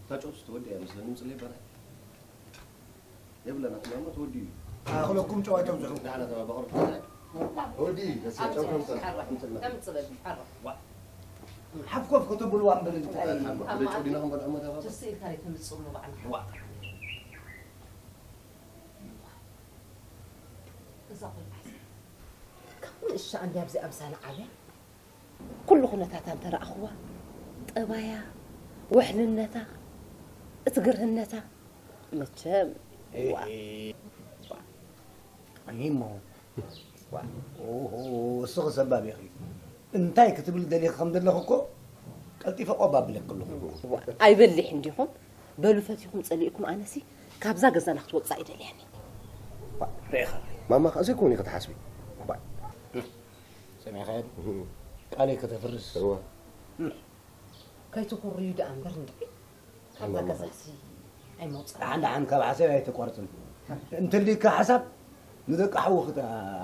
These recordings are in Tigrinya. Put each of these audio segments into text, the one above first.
ታጨውስ ትወዲ እያ መስለኒ፣ ምጽለይ በላይ። የብለና ክማማ ትወዲ እዩ። ኣኽለኩም ጨዋይቶም ዝሑ። ዳዕላ ተባባኽሩ። ወዲ፣ ደስ ጨውቶም ሰራ። ከምጽለል፣ ሓራ። ዋ። ሓፍ ኮፍ ከተብልዋ እምበር እንታይ? ሓማ፣ ብደጨው ዲና ክንበልዖ መተባባ? ትስኢልካ ርኢኻ ተምጽእሉ ባዕልኻ። ዋ። እዛ ቆልዓ እዚኣ ካብ ንእሻ እንድያ ኣብዚኣ ምሳና ዓብያ። ኩሉ ኩነታታ እንተ ረኣኽዋ፣ ጠባያ፣ ውሕልነታ፣ እቲ ግርህነታ፣ መቸም፣ ዋ። እሞ፣ ዋ፣ ኦሆ፣ እስኺ ሰባብ ኢኺ። እንታይ ክትብል ደሊኺ ከም ዘለኺ እኮ ቀልጢፈ ቆብ ኣቢለኪ ኣለኹ። ዋ፣ ኣይበሊሕን ዲኹም? በሉ ፈቲኹም ጸሊእኩም፣ ኣነሲ ካብዛ ገዛና ክትወጽእ ኣይደልያን እየ። ሪኢኻ፣ ማማ ከኣ ዘይኮን ኢኺ ትሓስቢ። ባ። ሰሚዕኻዮ? እህ። ቃለይ ከተፍርስ። እዋ። እህ። ከይትኹርዩ ደኣ እምበር እንድዒ። ካብዛ ማማ ገዛሲ ኣይመውጽእ። ደሓን ደሓን ካብ ሓሳብ ኣይተቋርጽን። እንተልዩካ ሓሳብ ንደቂ ሓውኺ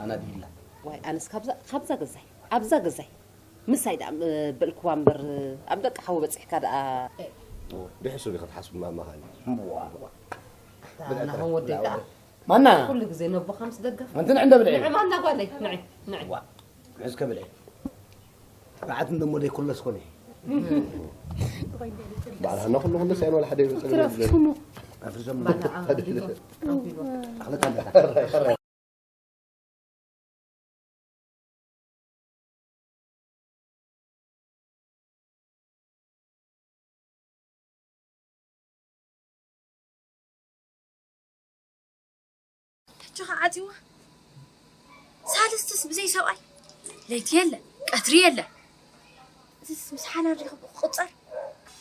ኣናድይላ። ዋይ፣ ኣነስ ካብዛ፣ ካብዛ ገዛይ፣ ኣብዛ ገዛይ ምሳይ ደኣ በልክዋ እምበር፣ ኣብ ደቂ ሓው በጺሕካ ደኣ። ኦ፣ ብሕሱብ ኢኻ ትሓስብ ማማ ኻኒ። እዋ፣ እዋ። ብልዕቲ ናሆም ወደይ ከኣ ማና? ኩሉ ግዜ ነቦኻ ምስ ደገፍ። ኣንቲ ንዒ እንደ ብልዒ። ንዒ ማና ጓለይ፣ ንዒ፣ ንዒ። ዋ፣ ንዒ እስከ ብልዒ። ብዓት እንደሞ ደይ ኩለስ ኮነ። ባዕላ ሃና ኩሉ ኩለስ ኣይን ዋላ ሓደ ይብል ጽቡቅ ይብል። ኣፍርሶም። ባላ ኣቢሉ፣ ኣቢሉ። ኣኽለካ ኣለካ። ሕጂ ኸዓ ዓጺዋ። ሳልስትስ ብዘይ ሰብኣይ? ለይቲ የለ፣ ቀትሪ የለ። እዚስ ምስ ሓላል ርኽቡ ክቑጸር?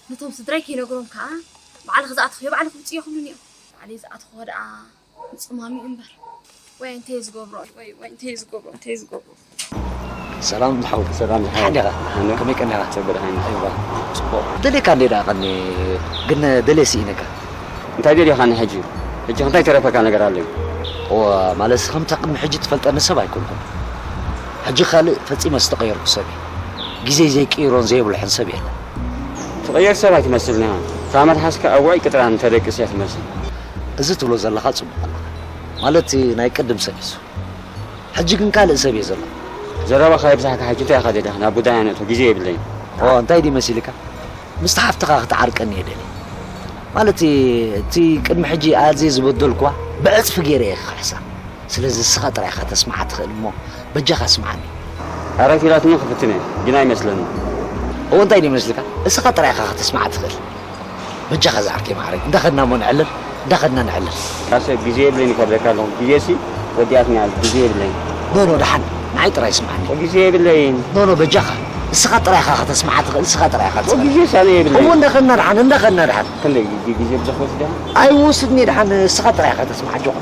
ነቶም ስድራይ ከይነግሮም ከኣ ባዕልኺ ዝኣተኽዮ ባዕልኺ ውጽዮ ክብሉኒ እዮም። ባዕለይ ዝኣተኽዎ ደኣ ምጽማም እዩ እምበር። ወይ እንታይ ዝገብሮ፣ ወይ፣ ወይ እንታይ ዝገብሮ፣ እንታይ ዝገብሮ። ሰላም ዝሓው። ሰላም ዝሓው። ደሓን ዲኻ? ደሓን ዶ? ከመይ ቀኒኻ? ጽቡቕ ደሓን። ኣይዋ። ጽቡቕ። ደልየካ እንደ ደኣ ቀኒ፣ ግን ደልየ ስኢነካ። እንታይ ደሊኻኒ ሕጂ? ሕጂ እንታይ ተረፈካ ነገር ኣሎ? እወ፣ ማለት ከምታ ቅድሚ ሕጂ ትፈልጠኒ ሰብ ኣይኮንኩን። ሕጂ ካልእ ፈጺመ ዝተቐየርኩ ሰብ እየ። ግዜ ዘይቅይሮን ዘየብልሖን ሰብ የለን። ትቕየር ሰብ ኣይትመስልን ኢኻ። እታ መልሓስካ ኣብ ውዑይ ቅጥራን ተደቅስ እያ ትመስል። እዚ ትብሎ ዘለኻ ጽቡቕ ኣለኻ። ማለት ናይ ቅድም ሰብ እዩ። ሕጂ ግን ካልእ ሰብ እየ ዘለኹ። ዘረባኻ የብዛሕካ፣ ሕጂ እንታይ ኢኻ ደሊኻ? ናብ ጉዳይና ንእቶ፣ ግዜ የብለይን። ኦ፣ እንታይ ድዩ መሲልካ? ምስቲ ሓፍትኻ ክትዓርቀኒ እየ ደልየ። ማለት እቲ ቅድሚ ሕጂ ኣዝየ ዝበደልኩዋ ብዕጽፊ ገይረ እየ ክኽሕሳ። ስለዚ ንስኻ ጥራይ ኢኻ ተስምዓ ትኽእል እሞ በጃኻ ስምዓኒ። ኣረ ኢላትኒ ክፍትን እየ፣ ግን ኣይመስለንን። እዎ እንታይ ድዩ መስልካ? እስኻ ጥራይ ኢኻ ከተስምዓ ትኽእል። በጃኻ ዝዓርከይ ማዕረይ፣ እንዳኸድና እሞ ንዕልል፣ እንዳኸድና ንዕልል። ካሰ ግዜ የብለይን እኮ እብለካ ኣለኹ። ግዜሲ ወዲኣትና እያ፣ ግዜ የብለይን። ኖ፣ ኖ፣ ደሓን፣ ንዓይ ጥራይ ስምዓኒ። ግዜ የብለይን። ኖ፣ ኖ፣ በጃኻ። እስኻ ጥራይ ኢኻ ከተስምዓ ትኽእል፣ እስኻ ጥራይ ኢኻ ትስምዓኒ። ግዜሲ ኣነ የብለይን። እሞ እንዳኸድና ደሓን፣ እንዳኸድና ደሓን። ክንደይ ግ-፣ ግዜ ብዙሕ ወስደ? ኣይወስድን እየ ደሓን፣ እስኻ ጥራይ ኢኻ ተስምዓ፣ ኣጆኻ።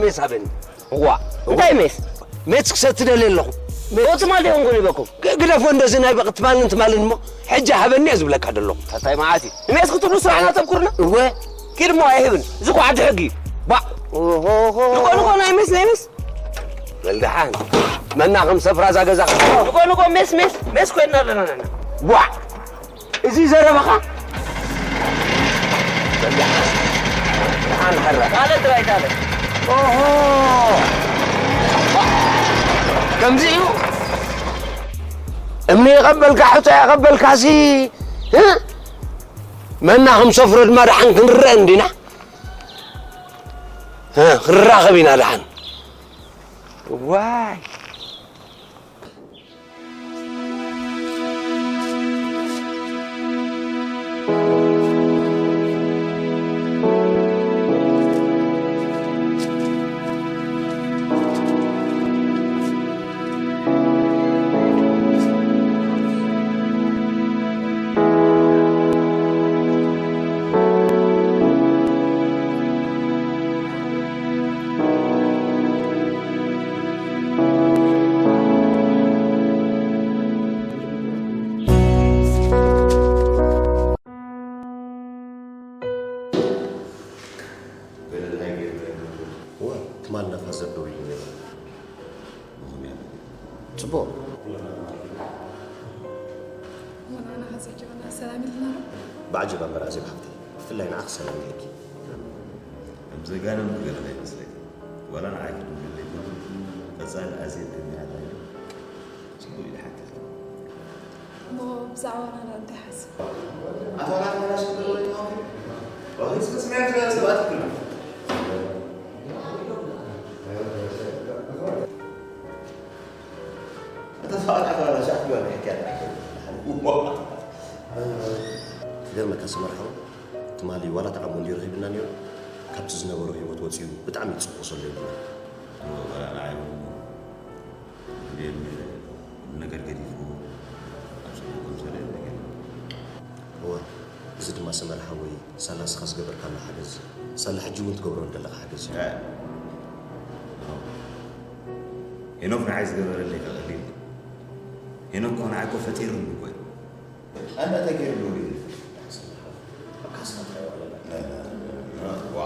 ሜስ ሃበኒ። እዋ፣ እንታይ ሜስ? ሜስ ክሰቲ ደልየ ኣለኹ። ኦ፣ ትማል ዶ ይኾንኩ ይበኩም? ግ-፣ ግደፎ እንደዚ ናይ በቕ ትማልን ትማልን እሞ፣ ሕጂ ሃበኒ እየ ዝብለካ ዘለኹ። እንታይ መዓት እዩ? ንሜስ ክትብሉ ስራሕና ተብኩርና? እወ። ኪድ እሞ ኣይህብን። እዚ እኮ ዓዲ ሕጊ እዩ። ባዕ። ኦሆሆ። ንቆ፣ ንቆ፣ ናይ ሜስ፣ ናይ ሜስ። በል ደሓን። መና ከም ሰፍራ እዛ ገዛ። ንቆ፣ ንቆ፣ ሜስ፣ ሜስ፣ ሜስ ኮይና ኣለና ንሕና። ዋዕ! እዚ ዘረባኻ? በል ደሓን። ደሓን ሕረ። ታለ ጥራይ ታለ። ኦሆ! ከምዚ እዩ? እምኒ የቐበልካ፣ ሕቶ የቐበልካ ሲ፣ እ? መና ከም ሰፍሮ ድማ ደሓን ክንረአ እንዲና። እ፣ ክንራኸብ ኢና ደሓን። ዋይ። እወ፣ ትማል ናፋዘር ደዊሉ ነይሩ። ጽቡቕ። ወላና ኸዘኪሮና ሰላም ኢልና ዶ? ብዓጀባ እምበር ኣዜብ ሓፍተይ፣ ብፍላይ ንዓኺ ሰላም ኢለኪ። ከም ዘጋነንኩ ገለ ከይመስለኪ። ዋላ ንዓይ ክድውለለይ ከሎ፣ ቀጻሊ ኣዜብ ከመይ ኣላ ኢሉ ጽቡቕ ኢሉ ሓተተኒ። እሞ ብዛዕባ ናና እንታይ ሓስብ? ኣታ ናታ ናሽ ክትብል ወይ ትኸውን? ዋላ ስለ ስምዒት ሰባት ይክልና። ኣታ ሰዓት ኣታ ናሽ ኣክብር ሕክያት። ትገርመካ ሰመር ሓወይ፣ ትማሊ ዋላ ጣዕሙ እንድዩ ረኺብና ነይሩ፣ ካብቲ ዝነበሮ ህይወት ወጺኡ ብጣዕሚ እዩ ጽቡቕ ዘሎ ይብለና። እወ፣ ዋላ ንዓይ እውን ክደልዩ ኢለ፣ ኩሉ ነገር ገዲፉ ኣብ ጽቡቕ ከም ዘሎ እዩ ነገርኒ። እወ፣ እዚ ድማ ሰመር ሓወይ፣ ሳላ ንስኻ ዝገበርካሉ ሓገዝ፣ ሳላ ሕጂ እውን ትገብሮ ዘለኻ ሓገዝ እዩ። እ፣ ሄኖክ ንዓይ ዝገበረለይ ከቐሊል። ሄኖክ እኮ ንዓይ እኮ ፈጢሩኒ እኮ እዩ። ኣነ እንታይ ገይሩሉ ድዩ? ኣብ ካስና እንታይ ዋዕለና? ዋ።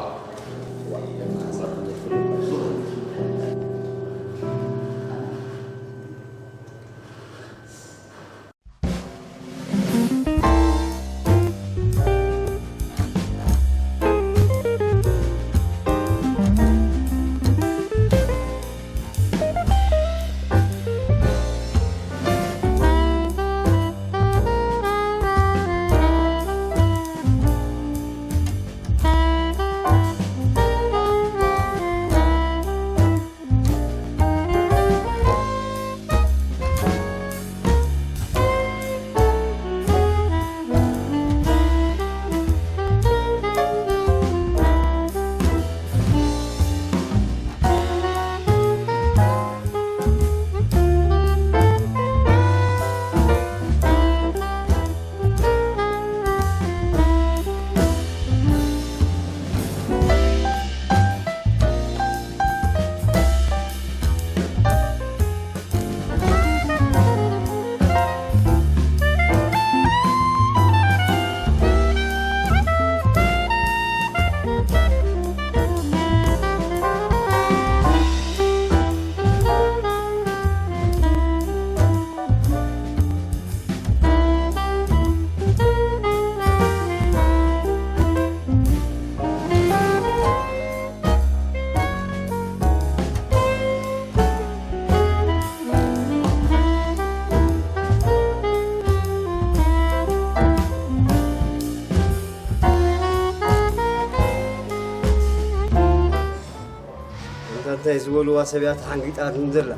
እንታ እንታይ ዝበልዋ ሰብ እያ ተሓንጊጣትኒ ዘላ።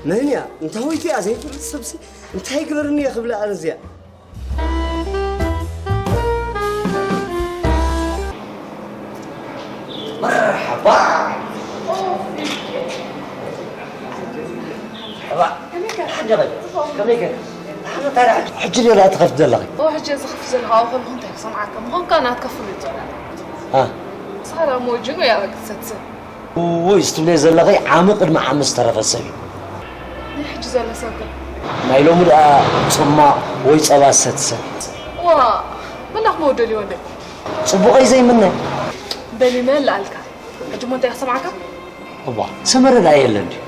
መን እያ? እንታወይቲ እያ ዘይፈልጥ ሰብሲ እንታይ ይግበርኒ እየ ክብላ ኣነ እዚኣ። መርሓባ። መርሓባ። ሓንደ በል። ከመይ ገይርካ? ደሓን እንታይ ደኣ? ሕጂ ድያ ትኸፍት ዘለኺ? ኦ፣ ሕጂ ዝኸፍት ዘለኹ ኣብኡ ከለኹ እንታይ ክሰምዓካ? ምዃንካ ናትካ ፍሉጥ። አ። ሳራ ሞጅኖ ያረግሰት። ወይ ዝትብለዮ ዘለኺ ዓሚ ቅድሚ ዓሚ ዝተረፈ ሰብ እዩ። ናይ ሕጂ ዘሎ ሰብ ከ? ናይ ሎሚ ደኣ ጽማቕ ወይ ጸባ ዝሰቲ ሰብ እዩ። ዋ፣ መላኽ መወደሊ ወደይ። ጽቡቐይ ዘይምነ። በሊመ ኣለኣልካ። ሕጂ እሞ እንታይ ክሰምዓካ? እባ፣ ሰመረ ደኣ የለን ድዩ?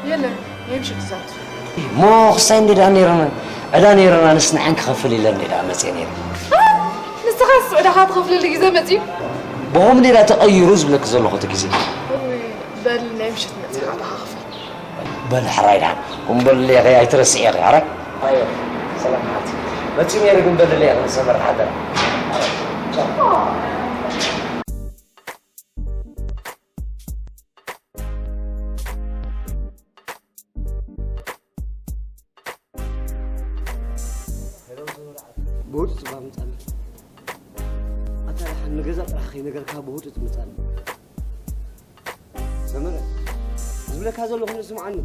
የለን፣ ናይ ምሸት ዝዛቱ። እሞ ክሳይ እንዴ ደኣ ነይረና፣ ዕዳ ነይረና፣ ንስ ንዓን ክኸፍል ኢለ እንዴ ደኣ መጽየ ነይረ። አ፣ ንስኻስ ዕዳኻ ትኸፍለሉ ግዜ መጽዩ? ብኸም እንዴ ደኣ ተቐይሩ ዝብለኪ ዘለኹ እቲ ግዜ። እውይ፣ በል ናይ ምሸት መጽኻ ዕዳኻ ክፈል። በል ሕራይ ደኣ፣ እምበል ኢኺ ኣይትረስዕኺ፣ ሕራይ። ኣዮ፣ ሰላም ሓቲ። መጽዩ ነይሩ ግን በል ኢኺ ንሰመረ ሓደራ። ቻው። ብህጹጽ እባ ምጻኒ። ኣታ ደሓን ንገዛ ጥራሕ ከይነገርካ ብህጹጽ ምጻኒ። ሰመረ፣ ዝብለካ ዘለኹ ንስምዓኒ።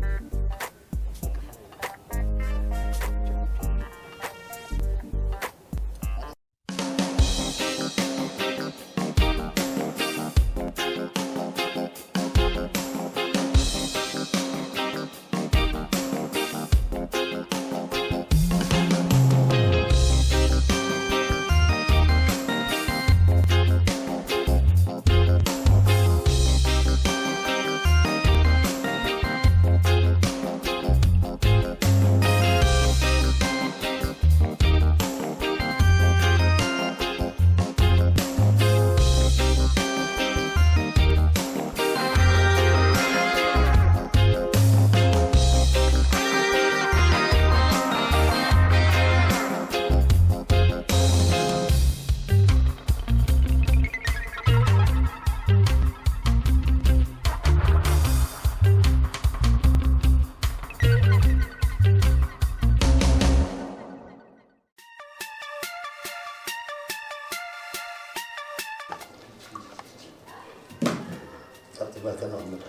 ኣብቲ ባልከና ኣቐምጣ።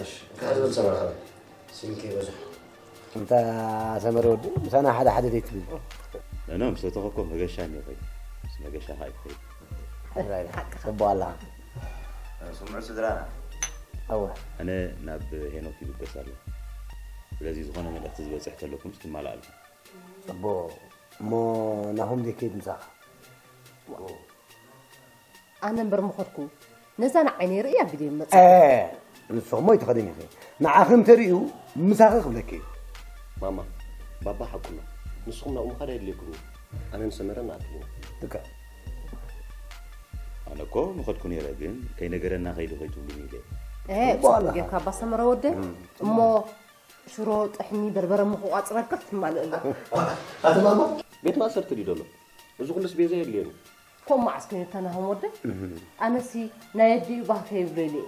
እሺ፣ እንታይ ዝብል ሰብራ? ሲንኬ በዝሑ። እንታ ሰመረ ወዲ፣ ምሳና ሓደ ሓደ ዘይትብል። ነኖ፣ ምስ ተተኸኮ መገሻ እኒኦ ኸይዱ። ምስ መገሻ ኸኣ ይኸይድ። ጽቡቕ ኣለኻ። ስምዑ ስድራና። እወ። ኣነ ናብ ሄኖክ ይብገስ ኣለኹ። ስለዚ ዝኾነ መልእኽቲ ዝበጽሕ ተለኩም ትማልኣልኩም። ጽቡቕ። እሞ ናሆም ዘይከይድ ምሳኻ? ኣነ እምበር ምኸድኩ፣ ነዛ ንዓይነይ ርእያ ቢለ ይመጽእ። እ፣ ንስኹም ኣይትኸድን ኢኺ። ንዓኺ እንተርእዩ ምሳኺ ክብለኪ እዩ። ማማ፣ ባባ ሓቁ ኣሎ። ንስኹም ናብኡ ምኻድ ኣየድልየኩምን እዩ። ኣነን ሰመረን ንኣክል ኢና። ልክዕ። ኣነ እኮ ምኸድኩ ነይረ፣ ግን ከይነገረና ከይዱ ከይትብሉኒ ኢለ። እ፣ ጽቡቕ ጌርካ ኣባ ሰመረ ወደይ። እም። እሞ ሽሮ፣ ጥሕኒ፣ በርበረ ምቑቋጽረካ ክትማልእ ኣሎ። ኣቲ ማማ፣ ቤት ማእሰርቲ ድዩ ዘሎ? እዚ ኩሉስ ቤዛ የድልየኒ። ከምኡ መዓስ ኮይኑ ተናህም ወደይ? እህ። ኣነሲ ናይ ኣዲኡ ባህከ ይብሎ ኢለ እየ።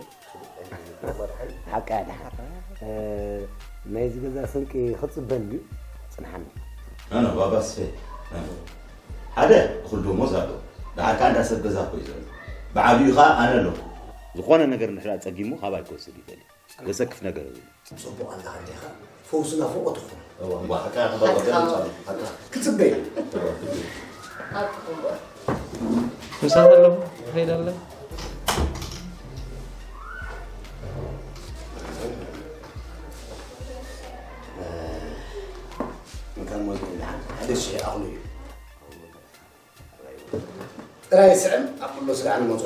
ሓቃ እያ ደሓን። እ፣ ናይዚ ገዛ ስንቂ ክጽበን ድዩ? ጽንሓኒ። ኣነ ባባ ስፌ። ሓደ እኹል ደሞዝ ኣሎ። ደሓር ከኣ እንዳ ሰብ ገዛ እኮ እዩ ዘሎ። ብዓቢኡ ከኣ ኣነ ኣለኹ። ዝኾነ ነገር እንድሕር ጸጊሙ ካባይ ክወስድ ይኽእል እዩ። ዘሰክፍ ነገር የብሉን። ጽቡቕ ኣለኻ እንዲኻ። ፈውስና ፎቆ ትኹን። እዋ፣ እዋ፣ ሓቃ፣ ሓቃ፣ ሓቃ። ሓቃ። ክጽበይ። እዋ፣ ክጽበይ። ኣብ ትኹን እዋ። ምሳሕ ኣለኹ፣ ይኸይድ ኣለ። እንካን ሞት እንድሓን ሓደ ሽሕ ኣኽሉ እዩ። ጥራይ ስዕም ኣብ ኩሎ ስጋዕ ንመጹ።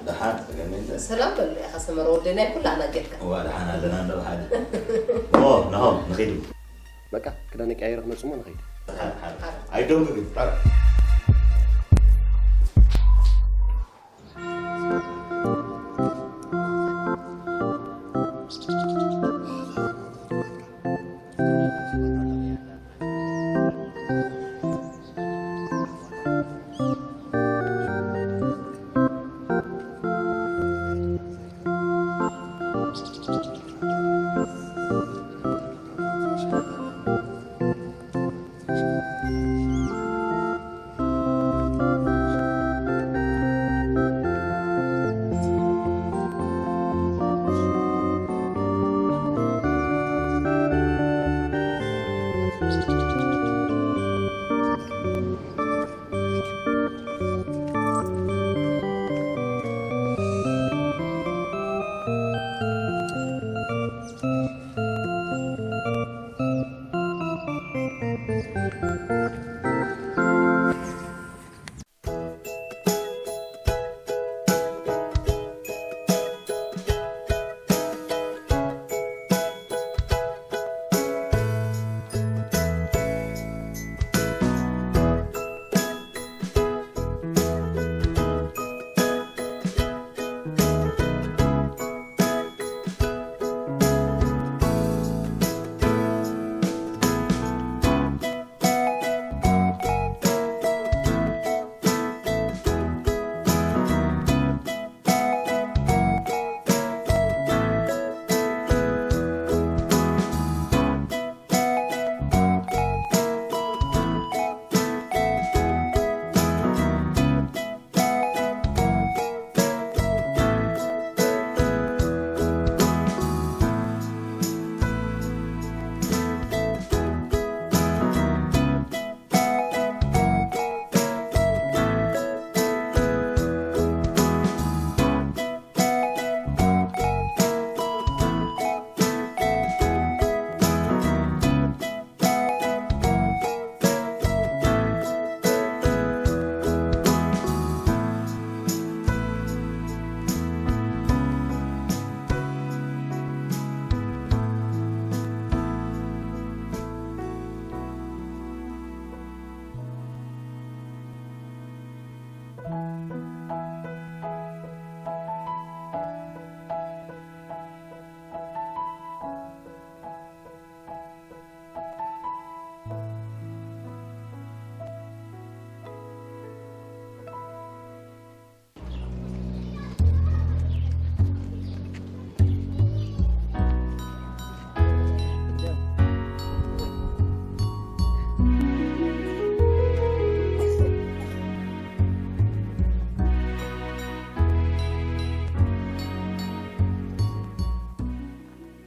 ደሓን ተገመንተ። ሰላም በሉ ኢኻ ሰመረ ወደይ ናይ ኩላና ጌርካ። እዋ ደሓን ኣለና እንዶ ሓደ። ኦ፣ ናሆም፣ ንኸይድ። በቃ፣ ክዳን ቀያይረ ክመጽእ እሞ ንኸይድ። ደሓን፣ ደሓን። ኣይደንጉ ግን።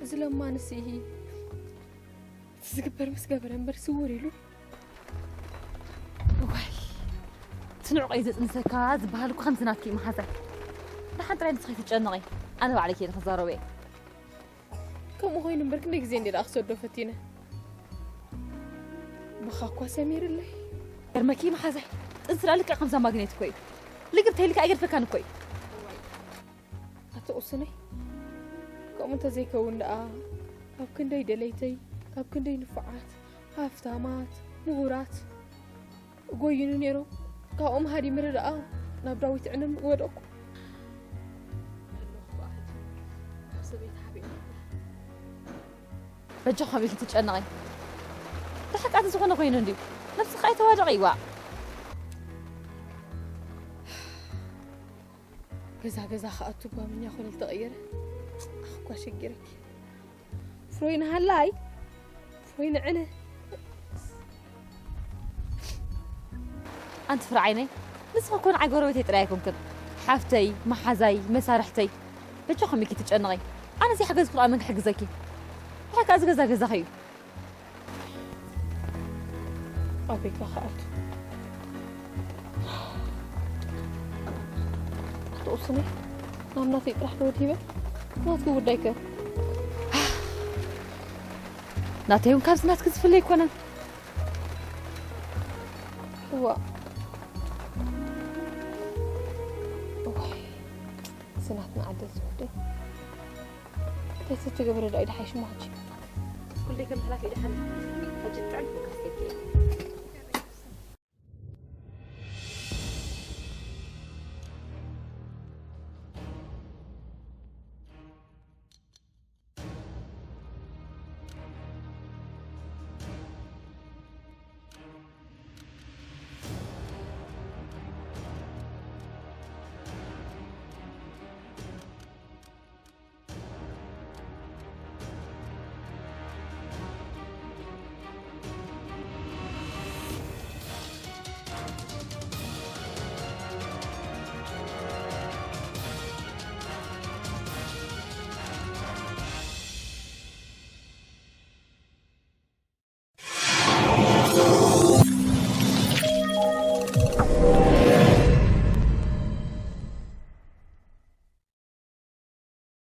እዚ ለማንስ ኢሂ። እቲ ዝግበር ምስ ገበረ እምበር ስውር ኢሉ። እዋይ፣ እቲ ንዕቀይ ዘጽንሰካ ዝበሃል እኮ ከምዚ ናትኪ እዩ መሓዛይ። ደሓን ጥራይ ንስኺ ትጨነቒ፣ ኣነ ባዕለይ ከይደ ክዛረቦ እየ። ከምኡ ኮይኑ እምበር ክንደይ ግዜ እንዴ ደኣ ክሰዶ ፈቲነ። ብኻ እኳ ሰሚርለይ። ገርመኪ መሓዛይ፣ ጥንሲ ደኣ ልክዕ ከምዛ ማግኔት እኮ እዩ። ልግብ ተይልካ ኣይገድፈካን እኮ እዩ። ኣቲ ቁስነይ፣ ከምኡ እንተዘይከውን ደኣ፣ ካብ ክንደይ ደለይተይ፣ ካብ ክንደይ ንፉዓት፣ ሃፍታማት፣ ምሁራት፣ ጎይኑ ነይሮም። ካብኦም ሃዲምረ ደኣ ናብ ዳዊት ዕንም ወደቅኩ። በጃ ከመይ ክትጨነቒ? ብሓቂ ዝኾነ ኮይኑ እንድዩ። ነብስኻ ኣይተዋድቒ፣ ይዋእ። ገዛ ገዛ ክኣቱ ጓመኛ ኮነ ዝተቐየረ። ኣኽኳ ሸጊረኪ። ፍሮይን ሃላይ፣ ፍሮይን ዕነ። ኣንቲ ፍረ ዓይነይ፣ ንስኺ እኮ ንዓይ ጎረቤተይ ጥራይ ኣይኮንክን። ሓፍተይ፣ መሓዛይ፣ መሳርሕተይ። በጃኹም ኢኪ ትጨነቒ። ኣነ ዘይሓገዝኩ ኣመን ክሕግዘኪ? ብሓቂ እዚ ገዛ ገዛኺ እዩ። ኣበይ ከ ክኣቱ? ኣቶ ቁስነይ፣ ናብ ናተይ ጥራሕ ዶ ወዲበ? ናትኪ ጉዳይ ከ? ናተይ እውን ካብዚ ናትኪ ዝፍለ ኣይኮነን። እዋ። እዋይ፣ እዚ ናትና ዓዲ ዝወደይ። እንታይ ተትገብረ ደኣ እዩ ደሓን ሽሙ ሕጂ? ኩለይ ከም ሕላፍ እዩ ደሓን። ሕጂ ጥዕም ክብለካ እየ።